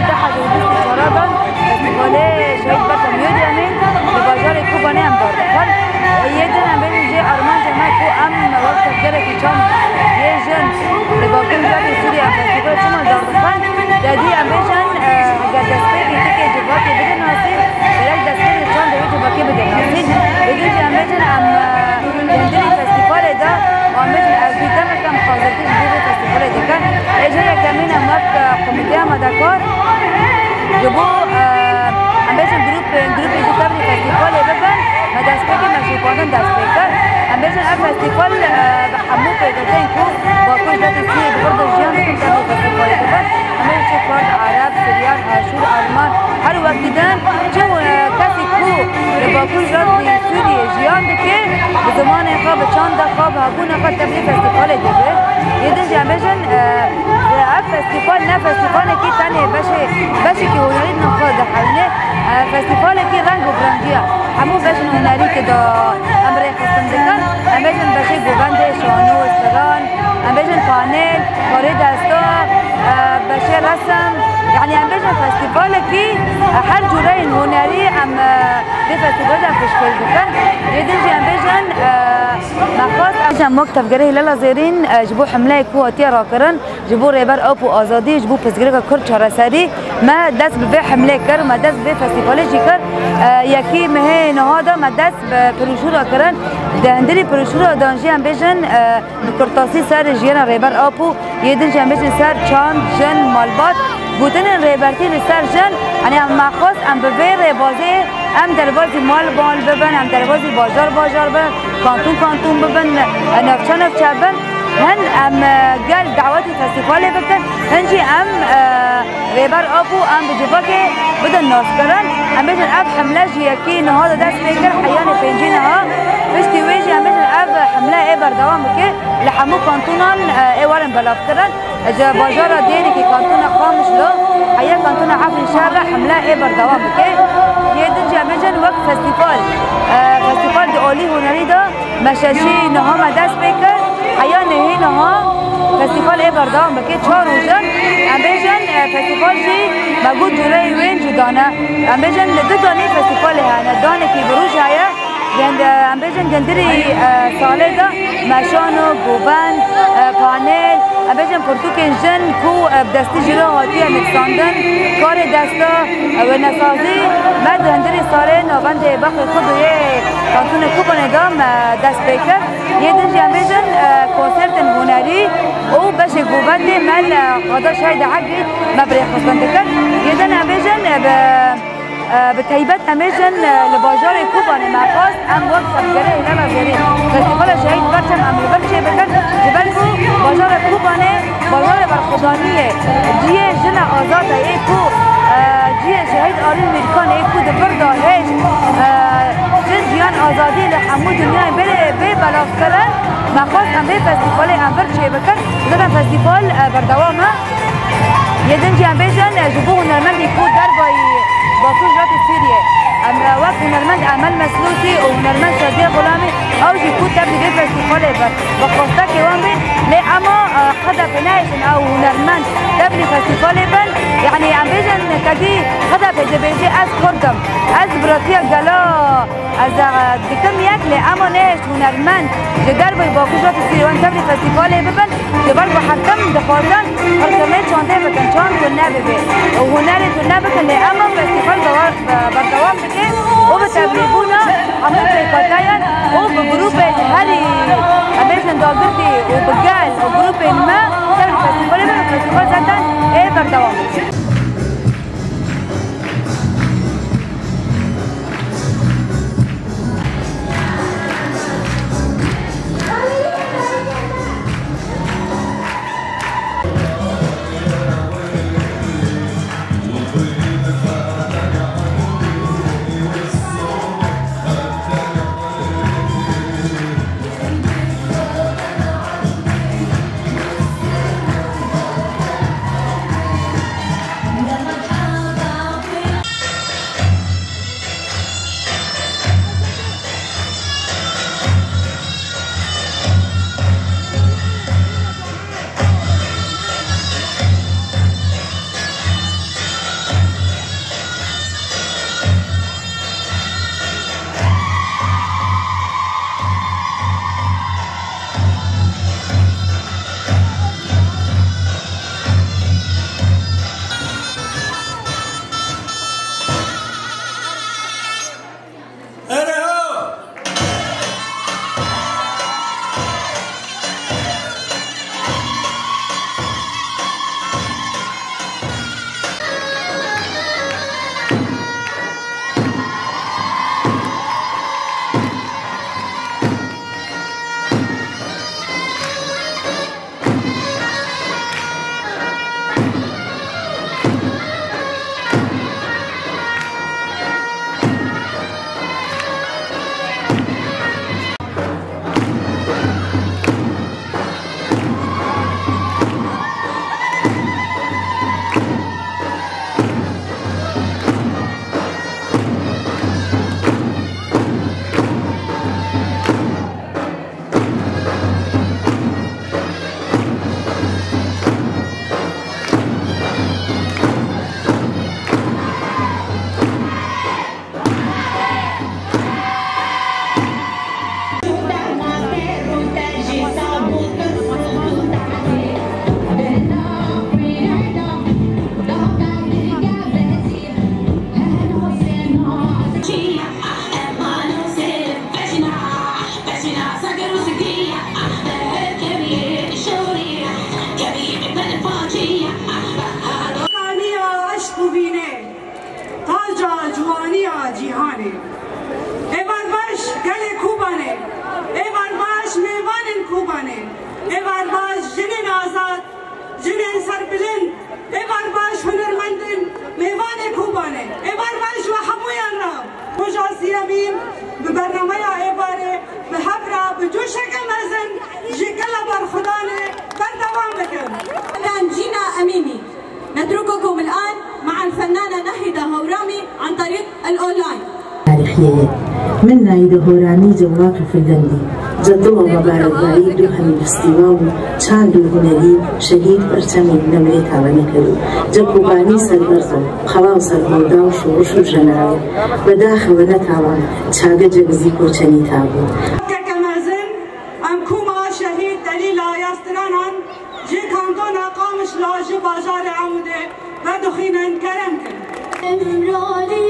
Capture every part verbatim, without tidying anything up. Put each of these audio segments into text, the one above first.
Deha du hezar û bîst û çar de festîvalê Şehîd Berçem Yodyanî li bajarê Kobanê em dar dixin. Yê din em bêjin jê armanca me ku em wek tevgerekî çand yê jin li Bakur Miletê Sûriyê em festîval çima dar dixin? Te dî em bêjin, e, eger destpêkê tikê civakê bide nasî, gerek destpêkê çandê wê civakê bide nasî. Yê din jî em bêjin em, e, Li hundirî festîvalê de em bêjin ev bî demeke em xwazirtî ji bo vê festîvalê dikin. Ê ji yekemîn em wek, e, komîteya madekar ji bo, e, em bêjin grûpên, grûpê ku tevlî festîvalê bibin, me destpêkê me şopandin dest pê kir. Em bêjin ev festîval, e, bi hemû pêketên ku Bakur Miletê Sûriyê bi vir de jiyan dikin tevlî festîvalê dibin. Em ê çi Kurd, Ereb, Siryan, Aşûr, Alman, her wekî din çi, e, kesî ku li Bakur Rojhilatê Sûriyê jiyan dike, bi zimanê xwe, bi çanda xwe, bi hebûna xwe tevlî festîvalê dibe. Yê din jî em bêjin, e, ev festîval ne festîvalekî tenê beşê, beşekî hunerî di nav xwe dihewîne. E, festîvalekî reng û birengî ye. Hemû beşên hunerî tê de em rêxistin dikin. Em bêjin beşê govendê, şano, stran, em bêjin panel, karê desta, e, beşê resim, yanî em bêjin festîvalekî, e, her cûreyên hunerî em, e, vê festîvalê de em pêşkêş dikin. Yê din jî em bêjin, e, me xwest em, em wek tevgerê Hîlala Zêrîn, e, ji bo hemleyê ku hatiye rakirin, ji bo Rêber Apo azadî, ji bo pirsgirêka Kurd çareserî, me dest bi vê hemlê kir, me dest bi vê festîvalê jî kir. E, yekî mehê niha de me dest bi piroşûra kirin. Di hundirî piroşûra de jî em bêjin, e, bi kurtasî ser jiyana Rêber Apo, yê din jî em bêjin ser çand, jin, malbat, gotinên rêbertî li ser jin, yanî em me xwest em bi vê rêbazê em derbasî mal mal bibin, em derbasî bajar bajar bin, kantûn kantûn bibin, navçe navçe bin. Hin em, e, gel dawetî festîvalê bikin, hin jî em, e, Rêber Apo em bi civakê bidin naskirin. Em bêjin ev hemle ji yekî niha de dest pê kir, heyanê pêncî niha. Piştî wê jî em bêjin ev hemle ê berdewam bike. Li hemû kantûnan, e, ê werin belavkirin. Ji bajara Dêrikê, kantûna Qamişlo, heya kantûna Efrînşehir re hemle ê berdewam bike. Yê din jî em bêjin wek festîval, e, festîval di alî hunerî de me şeşî niha me dest pê kir. Heya nehê niha festîval ê berdewam bike. Çar roj in. Em bêjin, e, festîval jî me got cûreyê wê cuda ne. Em bêjin li du danê festîvalê hene. Danekî bi roj heye. Gend-, em bêjin gendirî, e, salê de me şano, govend, e, panel, em bêjin pirtûkên jin ku, e, bi destî jî re hatiye nivîsandin, karê desta, e, wênesazî, me di hundirî salê navendê Bexê Xwedû yê kantûnê Kobanê de me dest pê kir. Yê din jî em bêjin, e, konsertên hunerî û beşê govendê me li Qada Şehîd Egîd me bi rêxistin dikin. Yê din em bêjin, e, bi Bi taybet em bêjin, li bajarê Kobanê me xwest em wek tevgerê Hîlala Zêrî festîvala Şehîd Berçem em li vir çêbikin, ji ber ku bajara Kobanê bajarê berxwedaniyê, cihê jina azad e, ê ku, e, cihê Şehîd Alî Mîrkan ê ku di vir de hêj, e, jin jiyan azadiyê li hemû dinyayê bê, bê belavkirin. Me xwest em vê festîvalê em vir çêbikin, zaten festîval, e, berdewam e. Yê din jî em bêjin, e, ji bo hunermendê ku dervayî Bakur Rojhilatê Sûriyê, em, e, wek hunermend Emel Meslûsî û hunermend Şadiye Xulamî, ew jî ku tevlî vê festîvalê bin, bi xwestekê wan bê, lê ema, e, H D P nehêştin ew hunermend tevlî festîvalê bin. Yanî em bêjin, kedî H D P dibêje, ez Kurd im, ez biratiya gela Ez, e, dikim yek, lê ema nehêşt hunermend ji derveyî Bakur Rojhilatê Sûriyê wan tevlî festîvalê bibin, ji ber ku her tim dixwazin qirkirinê çandê bikin, çand tune bibe. Û hunerê tune bikin, lê ema festîval dewa-, e, berdewam bike û bi tevlîbûna hemû pêkateyan û bi grûpên herî, em bêjin dagirtî û bi gel û grûpên me tevlî festîvalê bibe, festîval zaten ê berdewam bike. Êvar baş gelê Kobanê, êvar baş mêvanên Kobanê, êvar baş jinên azad, jinên serbilind, êvar baş hunermendên mêvanê Kobanê, êvar baş ji we hemûyan re. Roja siyemîn bi bernameya êvarê bi hev re bi coşeke mezin ji Kela Berxwedanê berdewam bikin. Cîna Emînî. نترككم الآن مع الفنانة ناهدة هورامي عن طريق الأونلاين. تاریخیە یە. من ناهیدە هۆرامی جە وڵات و فرگەندی. جە دڵەوە مەبارەکباری دووهەمی فستیواڵ و چاند و هونەری شەهید پەرچەمی نەمرێ تاوەنەکەر و جە کوبانی سەربەرزە و خەڵاو سەرهەڵدا و شوڕش و ژەناوێ. بەداخەوە نەتاوان چاگە جەگزی کۆچەنی تابوو. کەکە مەزن، ئەم کوما شەهید دەلیلا یاسترانان جێ کاندۆنا قامشلۆ ji bajarê Amûdê vedixwînin, kerem kin. Emralî,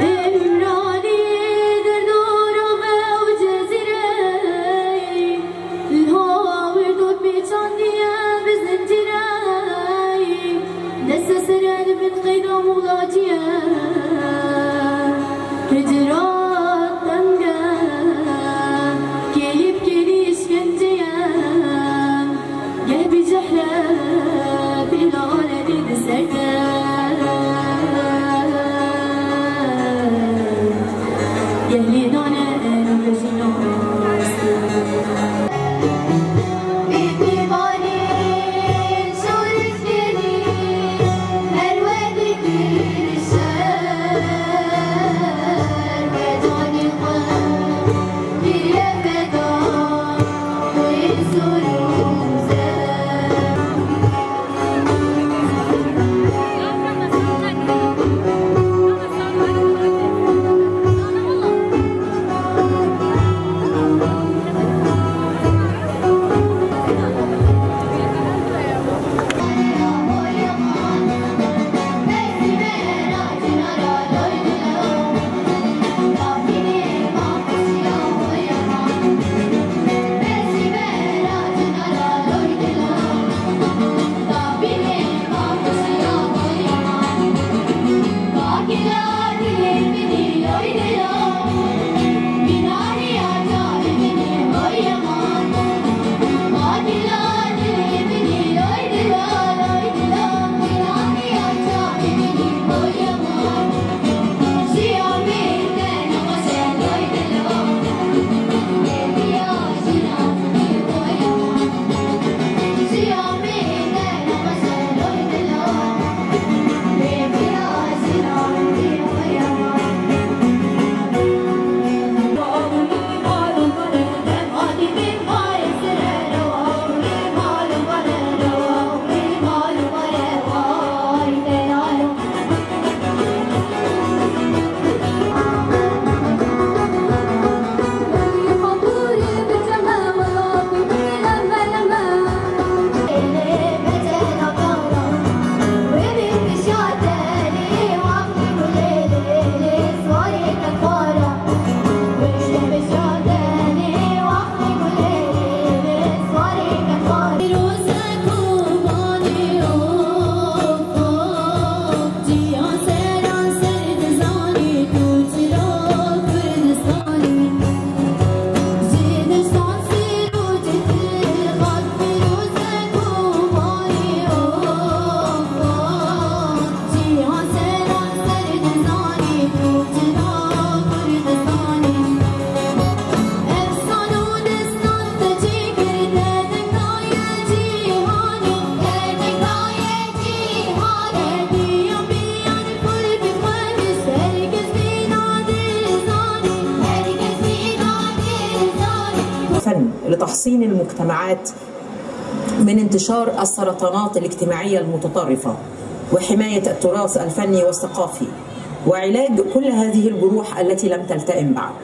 Emralî, derdora ve û cezîreyî, li hawir dot pêçandiye bi zincîreyî, deste sere li bin qeyda mûlacî ye. Hicra teng e, kêlî bi kêlî îşkence ye. Geh bi cehle pêla aledê di ser te. Geh lê dane eno bejîna. الفن لتحصين المجتمعات من انتشار السرطانات الاجتماعية المتطرفة، وحماية التراث الفني والثقافي، وعلاج كل هذه الجروح التي لم تلتئم بعد.